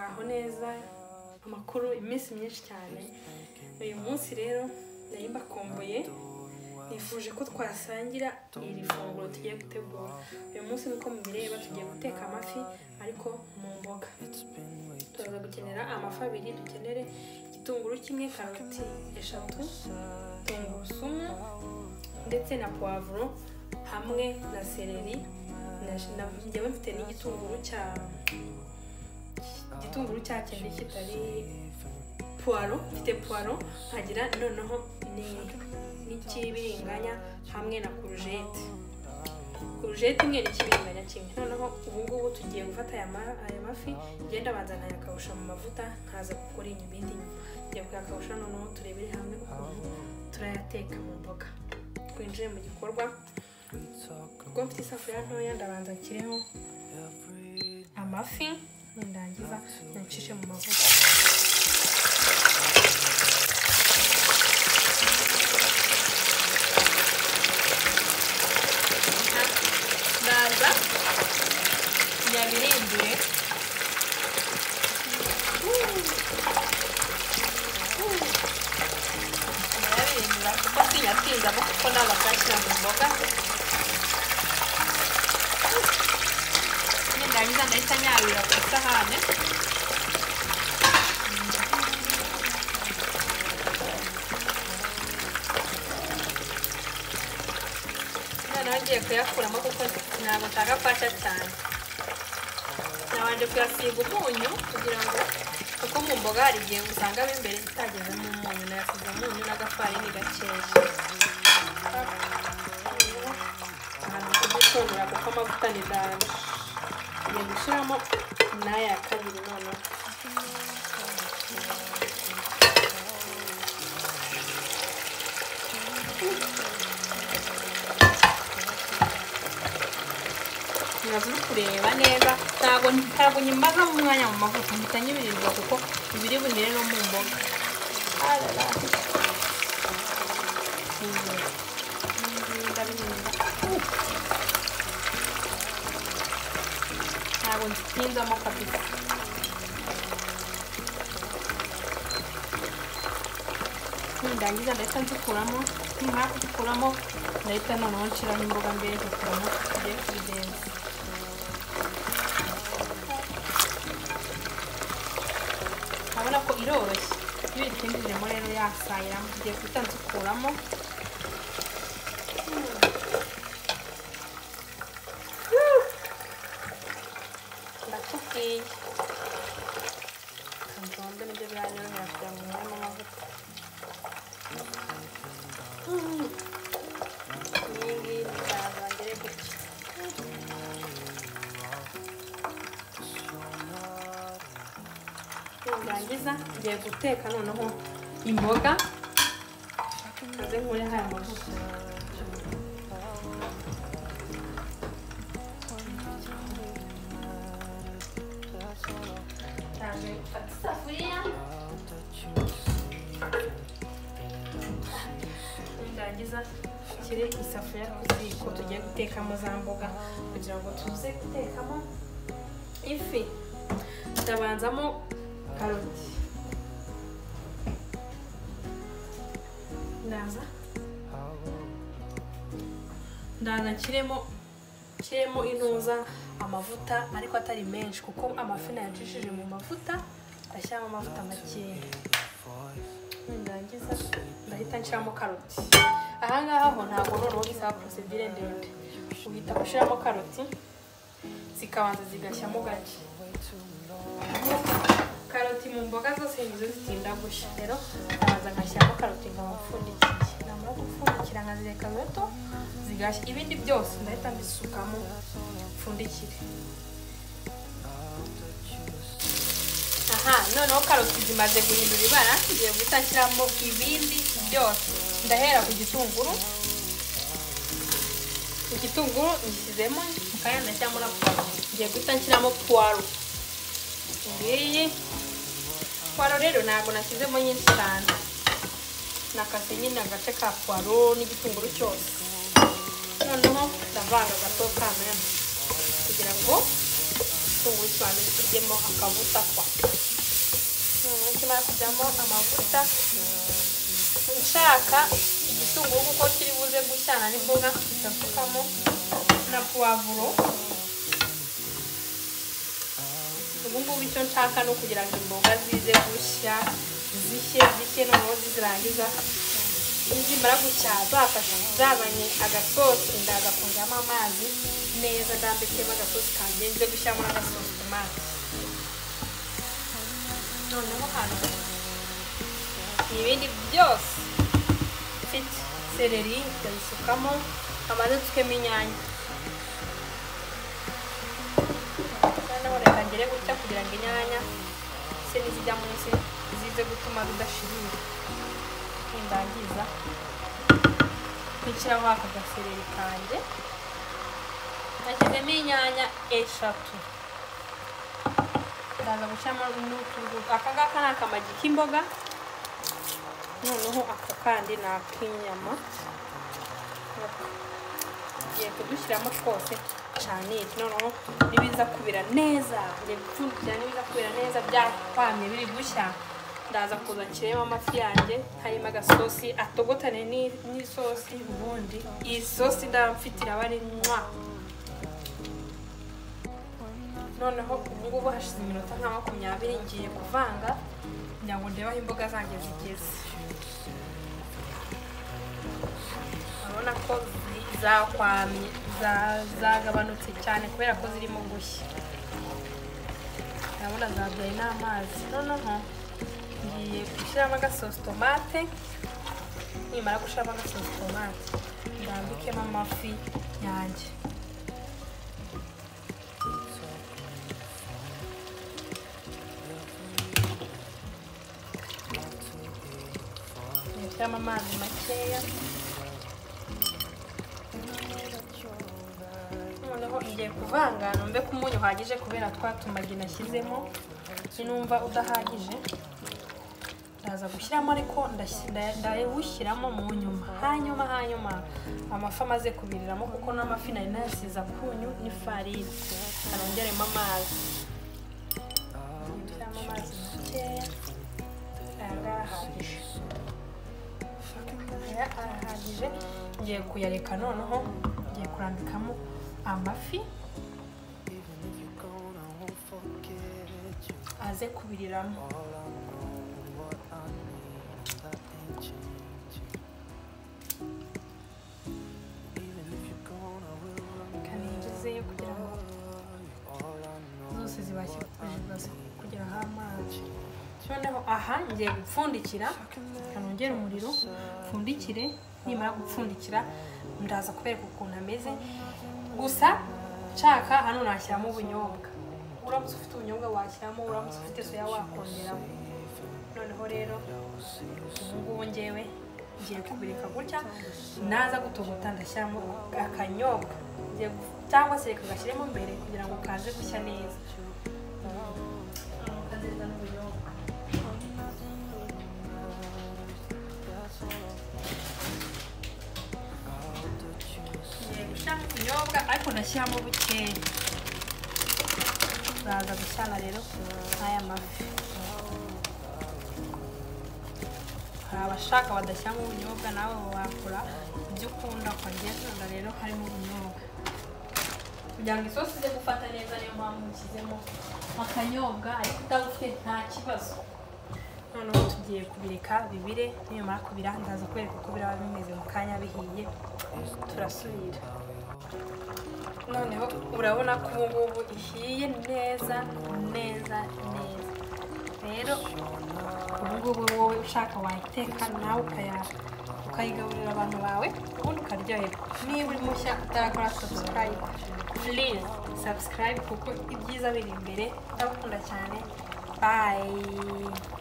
Muraho neza, amakuru iminsi myinshi cyane. Uyu munsi rero nari mbakumbuye, nifuje ko twasangira iri funguro tugiye gutegura. Uyu munsi nkuko mubireba tugiye guteka amafi ariko mu mboga. Turaza gukenera amafi abiri, dukenere igitunguru kimwe, karoti 3, tungurusumu ndetse na poivron hamwe na seleri. Njyewe mfite n'igitunguru cya igitunguru cya kindi kitari poiro, mfite poiro nkagira noneho n'ikibiringanya hamwe na courgette. Courgette imwe n'ikibiringanya kimwe. Noneho ubu ngubu tugiye gufata aya mafi, ngenda banza nkayakawusha mu mavuta nkaza gukora ibindi nyuma. Ngiye kuyakawusha noneho turebere hamwe ukuntu turayateka mu mboga. Twinjire mu gikorwa. Ubwo mfite isafuriya ntoya ndabanza nshyireho amafi, nindangiza nyacishe mu mavuta. Ndaza nyabirindure. Ndabirindura kuko sinyatinzamo kuko nabakashyira mu mboga. Nindangiza ndahita nyabira ku isahane. Noneho ngiye kuyakuramo kuko ntabwo nshaka kwacya cyane. Nabanje kuyasiga umunyu kugira ngo, kuko mu mboga hari igihe usanga mo imbere itagezemo umunyu. Nayasize umunyu n'agafarini gakeya. Ahantu kubyitondera kuko amavuta ni danje. Ngiye gushyiramo n'aya kabiri noneho. Nkaza uri kureba neza, ntabwo nyimazamo umwanya mu mavuta, mpita nyibirindura kuko ibiri buhere no mu mboga. Ntabwo nzitinzamo kabisa. Nindangiza ndahita nzikuramo, nimara kuzikuramo ndahita noneho nshyiraho imboga mbere ukuntu tugiye kubigenza. Urabona ko iroroshye, iyo uyitinjijemo rero yasayiramo. Tugiye guhita nzikuramo. Ndakubwiye nzombe nibyo biranyorohera kugira ngo nkuremo amavuta. Iyi ngiyi ndaza ngere gutya. Nindangiza ngiye guteka noneho imboga, maze nkureho aya mavuta. Ndaje gufata isafuriya, nindangiza nshyire isafuriya ku ziko tugiye gutekamo za mboga kugira ngo tuze gutekamo ifi. Ndabanzamo karoti, ndaza nshyiremo intuza amavuta ariko atari menshi kuko amafi nayacishije mu mavuta, ndashyiramo amavuta makeya. Nindangiza ndahita nshyiramo karoti. Aha ngaha ho ntabwo noneho bisaba procedure ndende, uhita ushyiramo karoti zikabanza zigashyamo gake. Karoti mu mboga zose nizo zitinda gushya, rero ndabanza ngashyiramo karoti nkaba mpfundikiye. Namara gupfundikira nkazireka gato zigashya, ibindi byose ndahita mbisukamo mpfundikire. Aha noneho karoti zimaze guhindura ibara, ngiye guhita nshyiramo ibindi byose. Ndahera ku gitunguru. Igitunguru ngishyizemo, mu kanya ndashyiramo na puwaro. Ngiye guhita nshyiramo puwaro. Ngiyi puwaro rero ntabwo nashyizemo nyinshi cyane, nakase nyine agace ka puwaro n'igitunguru cyose. Noneho ndavanga gato kamena kugira ngo igitunguru kibanze kijyemo akavuta kwa. Nimara kujyamo amavuta, nshaka igitunguru kuko kiri buze gushyana n'imboga, nsukamo na puwavuro. Ubu ngubu icyo nshaka ni ukugira ngo imboga zize gushya, zishye zishye, noneho zirangiza nizimara gushya zafashe zazanye agasosi, ndaza kongeramo amazi neza, ndambikemo agasosi kanjye nze gushyiramo n'agasosi tomate. Noneho hano ibindi byose mfite seleri ndayisukamo, amaze nsukemo inyanya. Noneho reka ngere gutya kugira ngo inyanya se nizijya munsi zize gutuma bidashirira. Nindangiza nshyiraho aka gasereri kanjye, nashyizemo inyanya 3. Ndaza gushyiramo n'utuntu. Aka ngaka ni akamagi k'imboga, noneho aka kandi ni ak'inyama. Ngiye kudushyiramo twose canire, noneho nibiza kubira neza, ngiye gupfundikira, nibiza kubira neza byakwamye biri gushya, ndaza kuza nshyiremo amafi yanjye harimo agasosi atogotane n'isosi. Ubundi iyi sosi ndaba mfite iraba ari mwa. Noneho ubu ngubu hashize iminota nka 20, ngiye kuvanga kugira ngo ndebe aho imboga zanjye zigeze. Urabona ko zakwamye, zagabanutse cyane kubera ko zirimo gushya. Urabona zabyaye n'amazi. Noneho ngiye gushyiramo agasosi tomate. Nimara gushyiramo agasosi tomate, ndambikemo amafi yanjye. Nshyiramo amazi makeya. Noneho ngiye kuvanga numve ko umunyu uhagije kubera twa tumagi nashyizemo. Sinumva udahagije ndaza gushyiramo, ariko ndawushyiramo mu nyuma. Hanyuma amafi amaze kubiriramo, kuko n'amafi nari nayasize akunyu n'ifarini. Nongeremo amazi, nshyiramo amazi makeya. Aya ngaya arahagije, aya arahagije. Ngiye kuyareka, noneho ngiye kurambikamo amafi aze kubiriramo. Kaninjizeyo kugira ngo zose zibashe kugeraho amazi. Noneho aha ngiye gupfundikira, kanongera umuriro pfundikire. Nimara gupfundikira ndaza kubereka ukuntu ameze. Gusa nshaka hano nashyiramo ubunyobwa, uramutse ufite ubunyobwa washyiramo, uramutse ufite soya wakongeramo. Noneho rero ubu ngubu ngewe ngiye kubireka gutya, naza gutogota ndashyiramo akanyobwa, cyangwa se reka gashyiremo mbere kugira ngo kaze gushya neza. Kazeza n'ubunyobwa. Ngiye gushyiramo ubunyobwa ariko ndashyiramo bukeya. Zaza gushyana rero n'aya mafi. Hari abashaka badashyiramo ubunyobwa, nawe wakora ibyo ukunda. Ukagenda rero harimo ubunyobwa kugira ngo isosi ize gufata neza, niyo mpamvu nshyizemo akanyobwa, ariko utabufite nta kibazo. Noneho tugiye kubireka bibire, nibimara kubira ndaza kwereka uko biraba bimeze mu kanya bihiye, turasubira. Noneho urabona ko ubu ngubu ihiye neza neza neza. Rero ubu ngubu wowe ushaka wayiteka nawe ukayigaburira abantu bawe, ubundi ukaryoherwa. Niba uri mushya utarakora subscribe, please subscribe kuko ibyiza biri imbere. Ndabakunda cyane, bye.